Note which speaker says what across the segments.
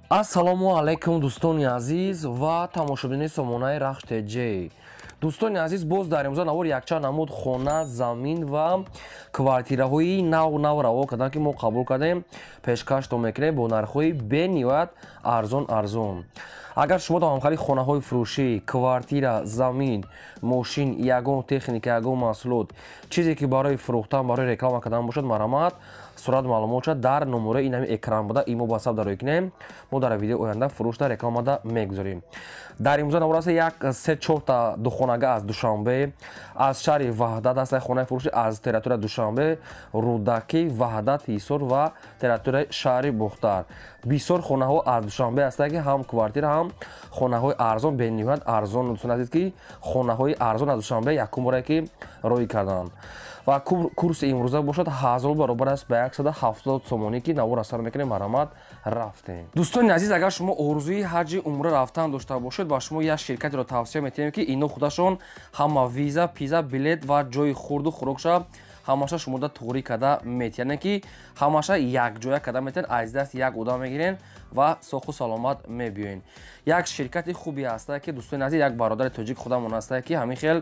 Speaker 1: Ассалому алайкум, дӯстони азиз ва тамошобинони сомонаи Рахш ТЖ. Дӯстони азиз, боз дар имрӯза навор якчанд намуд хона, замин ва квартираҳои нав нав раво карданд, ки мо қабул кардем, пешкаштон мекунем бо нархҳои бениҳоят арзон арзон. Агар шумо ҳамхари хонаҳои фурӯшӣ, квартира, замин, мошин, ягон техника, ягон маҳсулот, чизе ки барои фурӯхтан, барои реклама кардан бошад, марҳамат, сурат маълумотша дар номерои инами экран буда, имо ватсап дарои кунем. Мо дар видеои оянда фурӯшда, рекламада мегузорем. Дар имрӯза навор аст як се чорта духонага аз Душанбе, аз шаҳри Ваҳдат аст хонаи фурӯшӣ, аз территорияи Душанбе, Рӯдакӣ, Ваҳдат, Ҳисор ва территорияи шаҳри Бохтар. Бисёр хонаҳо аз Душанбе ҳастанд, ки ҳам квартира, ҳам хонаҳои арзон, бениҳоят арзон. Дӯстони азиз, ки хонаҳои арзон аз Душанбе якум боре ки роӣ карданд. Ва курси имрӯза бошад 1000 баробар аст ба 170 сомонӣ, ки навор асар мекунем. Марҳамат, рафтем. Дӯстони азиз, агар шумо орзуи ҳаҷи умра рафтан дошта бошед, ба шумо як ширкатеро тавсия метиҳем, ки ино худашон ҳама виза, пиза, билет ва ҷои хурду хӯрокша ҳамаша шумода туғрӣ карда метиҳанд, яъне ки ҳамаша якҷоя карда метиҳанд, аз даст як одам мегирен ва соху саломат мебиёен. Як ширкати хубе ҳаста, ки, дӯстони азиз, як бародари тоҷик худамон ҳаста, ки ҳамин хел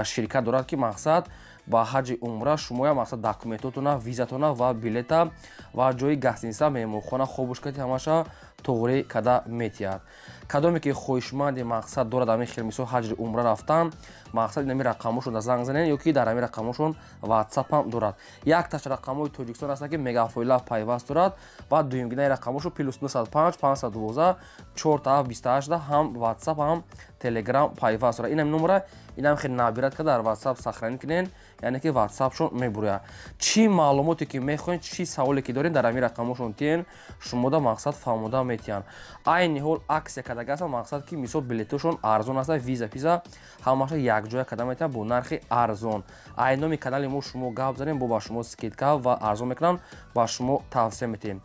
Speaker 1: ширкат дорад, ки мақсад ба ҳаҷи умра шумоя мақсад документотона, визатона ва билета ва ҷои гостиница, меҳмонхона, хобушкати ҳамаша туғрӣ карда метиҳад. Кадоме ки хоҳишманди мақсад дорад ҳамин хел мисол ҳаҷри умра рафтан, мақсад инами рақамошон занг занен ё ки дар ҳамин рақамошон ватсапам дорад. Якташ рақамҳои Тоҷикистон аст, ки мегафойла пайваст дорад, ва дуюмгинаи рақамошо плюс 905 512 4 28 ҳам ватсап, ҳам телеграм пайваст дорад. Инам номера инам хел набират карда дар ватсап сохранить кунен, яъне ки ватсапшон мебурояд. Чӣ маълумоте ки мехоҳед, чӣ саволе ки доред, дар ҳамин рақамошон тиен, шумода мақсад фаҳмода метиҳанд. Айни ҳол аксия кардаги ҳастанд, мақсад ки мисол билетошон арзон аст, виза, пиза ҳамаша якҷоя карда метиҳанд бо нархи арзон. Ай номи канали мо шумо гап занем, бо ба шумо скидка ва арзон мекунанд, ба шумо тавсия метиҳем.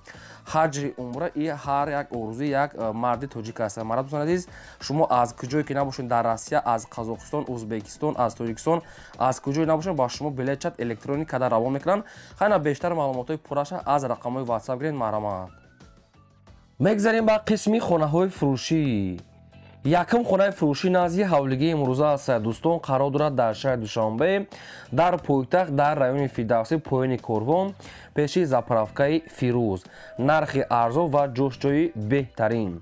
Speaker 1: Ҳаҷри умра и ҳар як орзуи як марди тоҷик аст. Марҳабат, дӯстони азиз, шумо аз куҷое ки набошед, дар Россия, аз Қазоқистон, Узбекистон, аз Тоҷикистон, аз куҷое набошед, ба шумо билет-чат электронӣ карда равон мекунанд. Хайна, бештар маълумотҳои пурраша аз рақамҳои ватсап гиред, марҳамат. Мегзарем ба қисми хонаҳои фурӯшӣ. Якум хонаи фурӯшӣ назди ҳавлигии имрӯза аст, дӯстон, қарор дорад дар шаҳри Душанбе, дар пойтахт, дар райони Фирдавсӣ, поёни корвон, пеши заправкаи Фирӯз. Нархи арзон ва ҷош ҷои беҳтарин.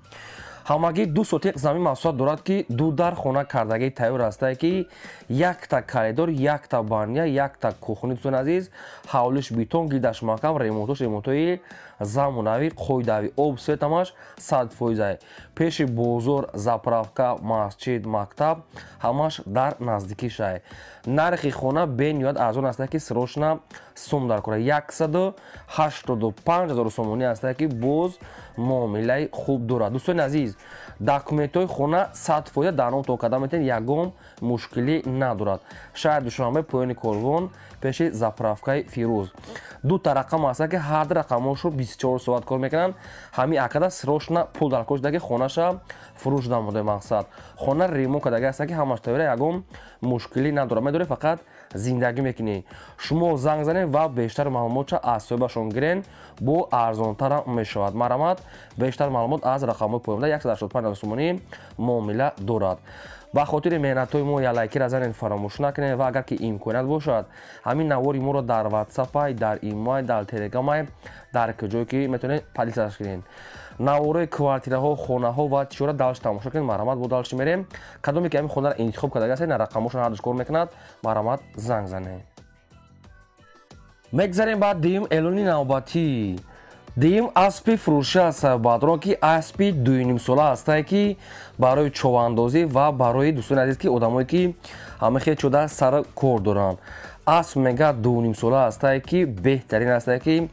Speaker 1: Ҳамагӣ 2 сотиқ замин масоҳат дорад, ки ду дар хона кардагӣ тайёр ҳастае, ки якта коридор, якта баня, якта кухни. Дӯстони азиз, ҳавлиш бетон, гирдаш маҳкам, ремонтош ремонтҳои замонавӣ, қоидавӣ, об, свет ҳамаш 100%. Пеши бозор, заправка, масҷид, мактаб ҳамаш дар наздикишай. Нархи хона бениҳоят арзон ҳастае, ки срочно сум дар кора 185 000 сомонӣ ҳастае, ки боз муомилаи хуб дорад. Дӯстони азиз, документҳои хона 100% дар ном то карда метавонед, ягон мушкилӣ надорад. Шаҳри Душанбе, поёни корвон, пеши заправкаи Фирӯз. Дута рақам ҳаста, ки ҳар ду рақамҳошо 24 соат кор мекунанд. Ҳамин акада срочно пул дар кор шуда, ки хонаша фурӯш намуда. Мақсад хона ремонт кардаги ҳаста, ки ҳамаш тайёра, ягон мушкилӣ надорад. Медоред, фақат зиндагӣ мекунӣ. Шумо занг занед ва бештар маълумотша аз соҳибашон гирен, бо арзонтарам мешавад. Марҳамат, бештар маълумот аз рақамҳои поёнда. 185 сомонӣ муомила дорад. Ба хотири меҳнатҳои мо як лайкира занед, фаромӯш накунед, ва агар ки имконият бошад, ҳамин навори моро дар ватсапай, дар имай, дар телеграмай, дар куҷое ки метавонед, поделиться кунед. Наворои квартираҳо, хонаҳо ва чиёра дальше тамошо кунед. Марҳамат, бо дальше мерем. Кадоме ки ҳамин хонаро интихоб кардаги ҳастед, на рақамҳошон ҳардуш кор мекунад, марҳамат, занг занед. Мегзарем ба дуюм эълони навбатӣ. Дуюм аспи фурӯшӣ аст, бадрон, ки аспи дуюнимсола ҳастае, ки барои човандозӣ ва барои, дӯстони азиз, ки одамое ки ҳама хел чода сар кор доранд. Асп мегӯяд дуюнимсола ҳастае, ки беҳтарин ҳастае, ки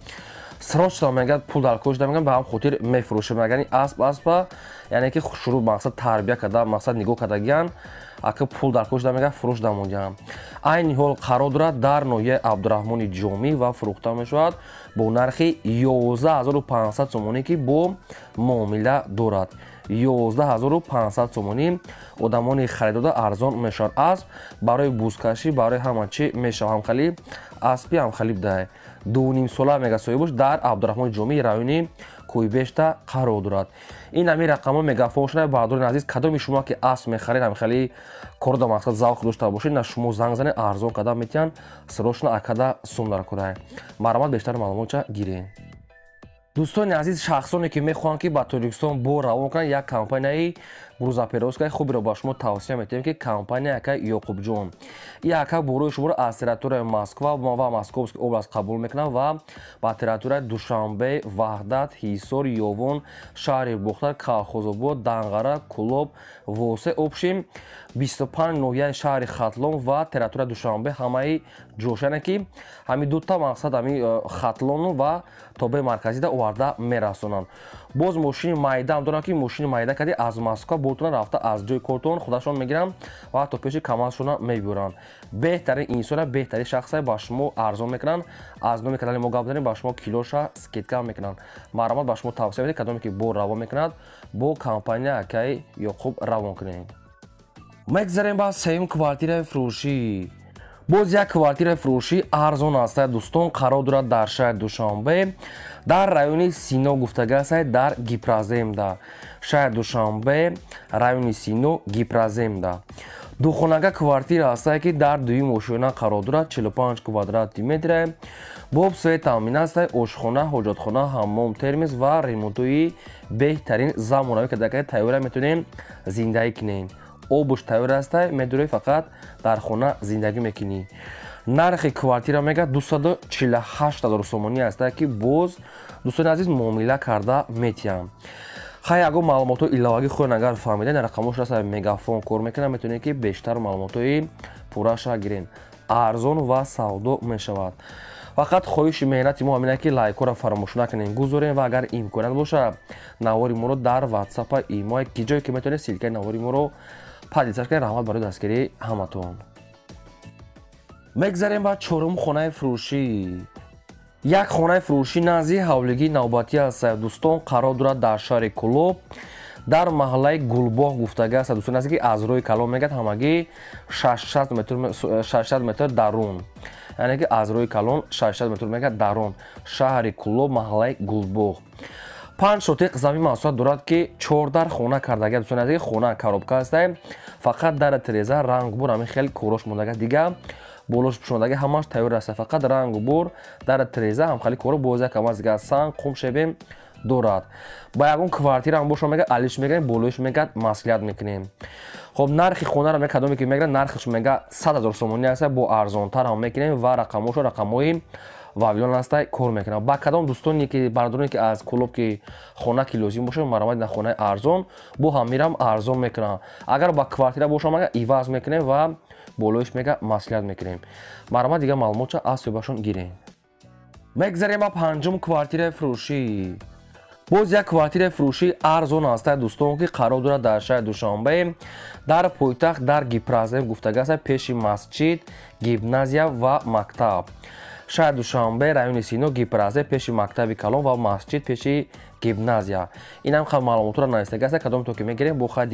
Speaker 1: срочно мегӯяд пул дар кор шуда, мегӯяд, ба ҳам хотир мефурӯшем. Мегӯяд, асп аспа, яъне ки шурӯъ мақсад тарбия карда, мақсад нигоҳ кардагиян, ака пул дар кор шуда, мегӯяд, фурӯш дамондиям. Айни ҳол қарор дорад дар ноҳияи Абдураҳмони Ҷомӣ ва фурӯхта мешавад бо нархи 11 500 сомонӣ, ки бо муомила дорад. 11 500 сомонӣ одамони харидода арзон мешавад. Асп барои бузкашӣ, барои ҳама чӣ мешавад. Ҳамхали аспи ҳамхали будай, дунимсола мега соҳибош, дар Абдураҳмони Ҷомӣ, райони Кӯйбешта қарор дорад. Ин ҳамин рақамҳо мегафоншона. Баҳодурони азиз, кадоми шумо ки асп мехаред, ҳамин хеле кор да мақсад завқ дошта бошед, на шумо занг занед, арзон када метиҳанд, срочно акада сум дар курай. Марҳамат, бештар маълумотча гиред. Дӯстони азиз, шахсоне ки мехоҳанд ки ба Тоҷикистон бор равон кунанд, як компанияи грузоперевозкаи хуберо ба шумо тавсия метиҳем, ки компания ака Ёқубҷон. И ака борои шуморо аз территорияи Москва ва Московский область қабул мекунад ва ба территорияи Душанбе, Ваҳдат, Ҳисор, Ёвон, шаҳри Бохтар, Калхозобод, Данғара, Кӯлоб, Восе, общем 25 ноҳияи шаҳри Хатлон ва территорияи Душанбе ҳамаи ҷошане ки ҳамин дута мақсад ҳамин Хатлону ва тобеи марказида оварда мерасонанд. Боз мошини майдаам дорам, ки мошини майда кади аз Москва бортона рафта аз ҷои кортон худашон мегиранд ва то пеши камазшона мебиёранд. Беҳтарин инсона, беҳтарин шахсе ба шумо арзон мекунанд. Аз номи канали мо гап занем, ба шумо килоша скидка мекунанд. Марҳамат, ба шумо тавсия медиҳем, кадоме ки бор равон мекунад, бо компания акаи Ёқуб равон кунед. Мегзарем ба сеюм квартираи фурӯшӣ. Боз як квартираи фурӯшӣ арзон аст, дӯстон, қарор дорад дар шаҳри Душанбе, дар райони Сино гуфтага аст, дар Гипроземда. Шаҳри Душанбе, райони Сино, Гипроземда. Духонага квартира аст, ки дар дуюм ошёна қарор дорад, 45 квадрати метр. Бо свет таъмин аст, ошхона, ҳоҷатхона, ҳаммом, термос ва ремонтҳои беҳтарин замонавӣ кадака тайёра метавонем зиндагӣ кунем. Обуш тайёр аст, медурӣ фақат дар хона зиндагӣ мекунӣ. Нархи квартира мега 248 ҳазор сомонӣ аст, ки боз дӯстони азиз муомила карда метиҳам. Хай, ягон маълумотҳои иловагӣ хоҳед агар фаҳмидед, рақамҳош аст, мегафон кор мекунад, метавонед ки бештар маълумотҳои пурраша гиред. Арзон ва савдо мешавад. Фақат хоҳиши меҳнати мо ҳамин ки лайкҳоро фаромӯш накунем, гузорем ва агар имконият бошад, навори моро дар ватсапа, имо, ки ҷое ки метавонед, ссылкаи навори моро поделиться кунед. Раҳмат барои дастгирии ҳаматон. Мегзарем ба чорум хонаи фурӯшӣ. Як хонаи фурӯшӣ назди ҳавлигии навбатӣ аст, дӯстон, қарор дорад дар шаҳри Кӯлоб, дар маҳаллаи Гулбоғ гуфтага аст, дӯстон, аст ки аз рӯи калон мегӯяд ҳамагӣ 600 метр дарун, яъне ки аз рӯи калон 600 метр мегӯяд дарун шаҳри Кӯлоб, маҳаллаи Гулбоғ. 5 сотиқ замин масоҳат дорад, ки 4 дар хона кардага, дӯстони азиз, хона коробка аст, фақат дар тиреза рангбур ҳамин хел корош мондага, дига болош пӯшондага ҳамаш тайёр аст, фақат рангу бур дар тиреза ҳамхали коро боз якам аз дига санг, қум, шебем дорад. Ба ягон квартира ҳам боша мега алиш мегирем, болоиш мегӯяд маслиҳат мекунем. Хоб, нархи хонаро мега кадоме ки мегирад, нархаш мега 100 ҳазор сомонӣ аст, бо арзонтар ҳам мекунем ва рақамҳошо рақамҳои Вавилон аст, кор мекунам. Ба кадом дӯстоне ки бардороне ки аз Кӯлоб ки хона ки лозим бошад, марҳамат, на хонаи арзон бо ҳамирам арзон мекунам. Агар ба квартира боша мега иваз мекунем ва болоиш мега маслиҳат мекунем. Марҳамат, дига маълумотча аз соҳибашон гирем. Мегзарем ба панҷум квартираи фурӯшӣ. Боз як квартираи фурӯшӣ арзон аст, дӯстон, ки қарор дорад дар шаҳри Душанбе, дар пойтахт, дар Гипрозем гуфтага аст, пеши масҷид, гимназия ва мактаб. Шаҳри Душанбе, райони Сино, Гипрозем, пеши мактаби калон ва масҷид, пеши гимназия. Ин ҳам хел маълумотро навистага аст, кадом то ки мегирем, бо хай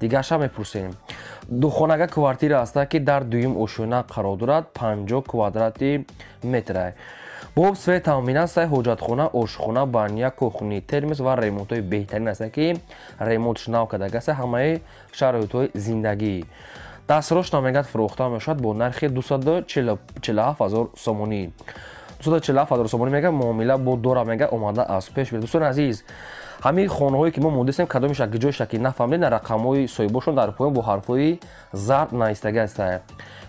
Speaker 1: дигаша мепурсем. Духонага квартира аст, ки дар дуюм ошёна қарор дорад, 50 квадрати метр. Бо свет таъмин аст, ҳоҷатхона, ошхона, баня, кухни, термос ва ремонтҳои беҳтарин аст, ки ремонтш нав кардага аст, ҳамаи шароитҳои зиндагӣ. Дастрош намегӯяд фурӯхта мешавад бо нархи 247 ҳазор сомонӣ. 247 ҳазор сомонӣ мега муомила бо дора мега омада аз пеш. Дӯстони азиз, ҳамин хонаҳое ки мо мондастем, кадомеша ҷойша ки нафаҳмидед, на рақамҳои соҳибошон дар поён бо ҳарфҳои зард навистага аст.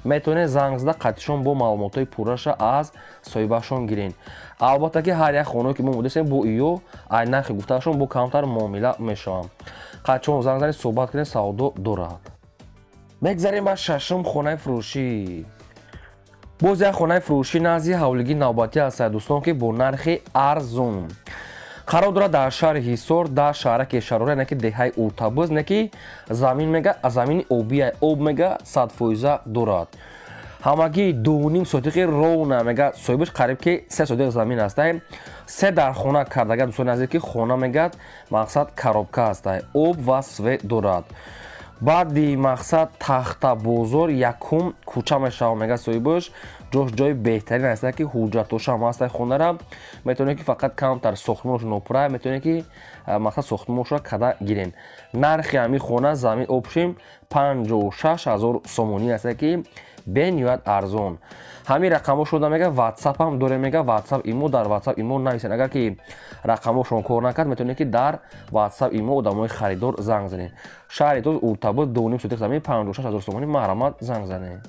Speaker 1: Метавонед занг зада қатишон бо маълумотҳои пурраша аз соҳибашон гирен. Албатта ки ҳар як хонае ки мо мондастем бо иё ай нархи гуфтаашон бо камтар муомила мешаванд. Қатишон занг занед, суҳбат кунед, савдо дорад. Мегзарем ба шашум хонаи фурӯшӣ. Боз як хонаи фурӯшӣ назди ҳавлигии навбатӣ аст, дӯстон, ки бо нархи арзон қарор дорад дар шаҳри Ҳисор, дар шаҳраки Шарора, яъне ки деҳаи Уртабуз, не ки замин мега замини обия, об мега 100% дорад. Ҳамагӣ 2.5 сотиқи ровна мега соҳибаш қариб ки 3 сотиқ замин аст. Се дар хона кардага, дӯстони азиз, ки хона мегӯяд мақсад коробка аст, об ва свет дорад. Баъди мақсад Тахта бозор якум кӯча мешавад мега соҳибаш, Ҷош ҷои беҳтарин аст, ки ҳуҷҷатоша ҳам ҳаст хонара. Метавонед, ки фақат камтар сохтмонаш нопурра, метавонед, ки мақсад сохтмонашро када гирен. Нархи ҳамин хона замин общим 56 000 сомонӣ аст, ки бениҳоят арзон. Ҳамин рақамҳо шуда мега, WhatsApp ҳам дорем мега, WhatsApp имо, дар WhatsApp имо нависен. Агар ки рақамҳошон кор накард, метавонед, ки дар WhatsApp имо одамои харидор занг занед. Шаҳри Тоз, Уртабуд, 2,5 сотих замин, 56 000 сомонӣ, марҳамат, занг занед.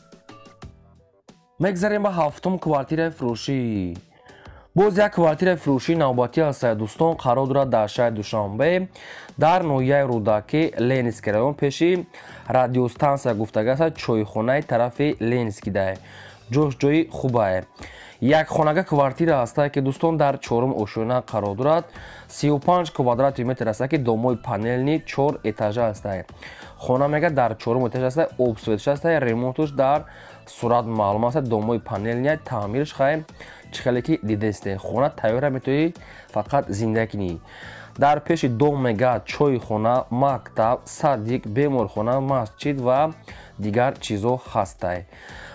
Speaker 1: Мегзарем ба ҳафтум квартираи фурӯшӣ. Боз як квартираи фурӯшӣ навбатӣ аст, дӯстон, қарор дорад дар шаҳри Душанбе, дар ноҳияи Рӯдакӣ, Ленинский район, пеши радиостансия гуфтага аст, чойхонаи тарафи Ленинский дае. Ҷош ҷои хубае. Як хонага квартира ҳастае, ки дӯстон, дар чорум ошёна қарор дорад, 35 квадрати метр аст, ки домои панельный чор этажа ҳастае. Хона мега дар чорум этаж ҳастае, об светш ҳастае, ремонтуш дар сурат маълум аст, домои панельный, таъмирш хай чӣ хеле ки дидесте. Хона тайёра, метавонӣ фақат зинда кунӣ. Дар пеши дом мега чойхона, мактаб, садик, беморхона, масҷид ва дигар чизо ҳастай.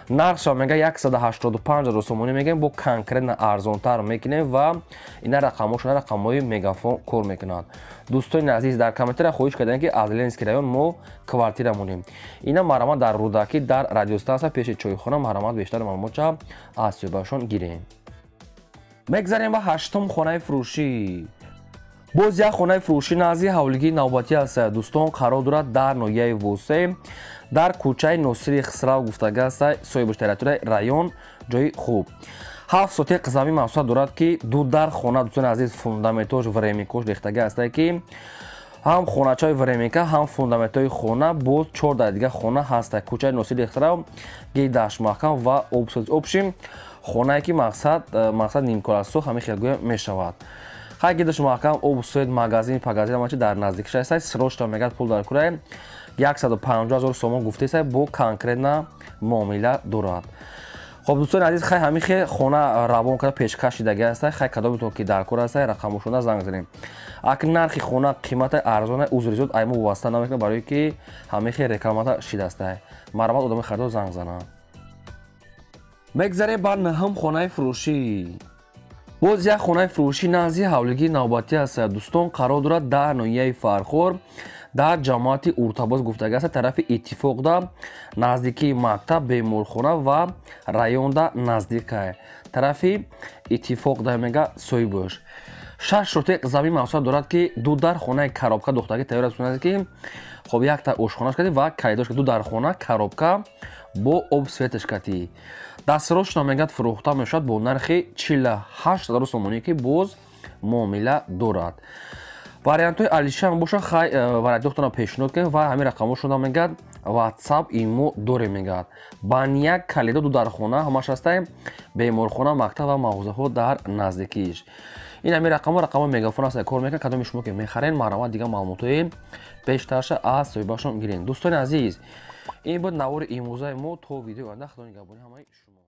Speaker 1: Нархша мега 185 000 сомонӣ мегӯем, бо конкретно арзонтар мекунем ва ина рақамҳошона рақамҳои Мегафон кор мекунад. Дӯстони азиз, дар комментария хоҳиш кардем, ки аз Ленинский район мо квартира монем. Ина марҳамат, дар Рӯдакӣ, дар радиостансия, пеши чойхона, марҳамат, бештар маълумотша аз суҳбатшон гирем. Мегзарем ба ҳаштум хонаи фурӯшӣ. Боз як хонаи фурӯшӣ назди ҳавлигии навбатӣ аст, дӯстон, қарор дорад дар ноҳияи Восе, дар кӯчаи Носири Хисрав гуфтага аст, соҳибаш территорияи район, ҷои хуб. 7 сотиқ замин мавсуат дорад, ки ду дар хона, дӯстони азиз, фундаментош временкош рехтага аст, ки ҳам хоначаи временка, ҳам фундаментҳои хона, боз чор дар дигар хона ҳаст. Кӯчаи Носири Хисрав, гейдаш маҳкам ва общим хонае, ки мақсад нимкорасо ҳамин хел гӯя мешавад. Хай, гидаш маҳкам, об, свет, магазин, пагазин ҳама чи дар наздикиш аст. Срочно мегӯяд пул дар курае, 150 000 сомон гуфтеса, бо конкретно муомила дорад. Хоб, дӯстони азиз, хай ҳамин хел хона равон карда пешкаш шидаги аст. Хай, кадометон ки дар кор аст, рақамошона занг занем. Акн нархи хона қимата арзона, узри зиёд аймо вобаста намекунад, барое ки ҳамин хел рекламата шидааст. Марҳамат, одами харидор занг занад. Мегзарем ба наҳум хонаи фурӯшӣ. Боз як хонаи фурӯшӣ назди ҳавлигии навбатӣ аст, дӯстон, қарор дорад дар ноҳияи Фархор, дар ҷамоати Уртабоз гуфтага аст, тарафи Иттифоқда, наздикии мактаб, беморхона ва районда наздикае. Тарафи Иттифоқда мега соҳибош. 6 сотиқ замин мавсуат дорад, ки ду дар хонаи коробка дохтаги тайёр аст, ки хоб якта ошхонаш кардӣ ва калидош, ду дар хона коробка бо об светаш кардӣ. Дастсрочно мегӯяд фурӯхта мешавад бо нархи 48 000 сомонӣ, ки боз муомила дорад. Вариантҳои алишам боша, хай вариантҳоятонро пешниҳод кунед ва ҳамин рақамҳошона мегӯяд WhatsApp имо дорем мегӯяд. Баняк калидо, ду дар хона ҳамаш ҳастаем, беморхона, мактаб ва мағозаҳо дар наздикиш. Ин ҳамин рақамҳо рақамҳои Мегафон аст, кор мекунад. Кадоми шумо ки мехарен, марҳамат, дигар маълумотҳои бештарша аз соҳибашон гирен. Дӯстони азиз, ин буд навори имрӯзаи мо. То видеои оянда, худо нигаҳбони ҳамаи шумо.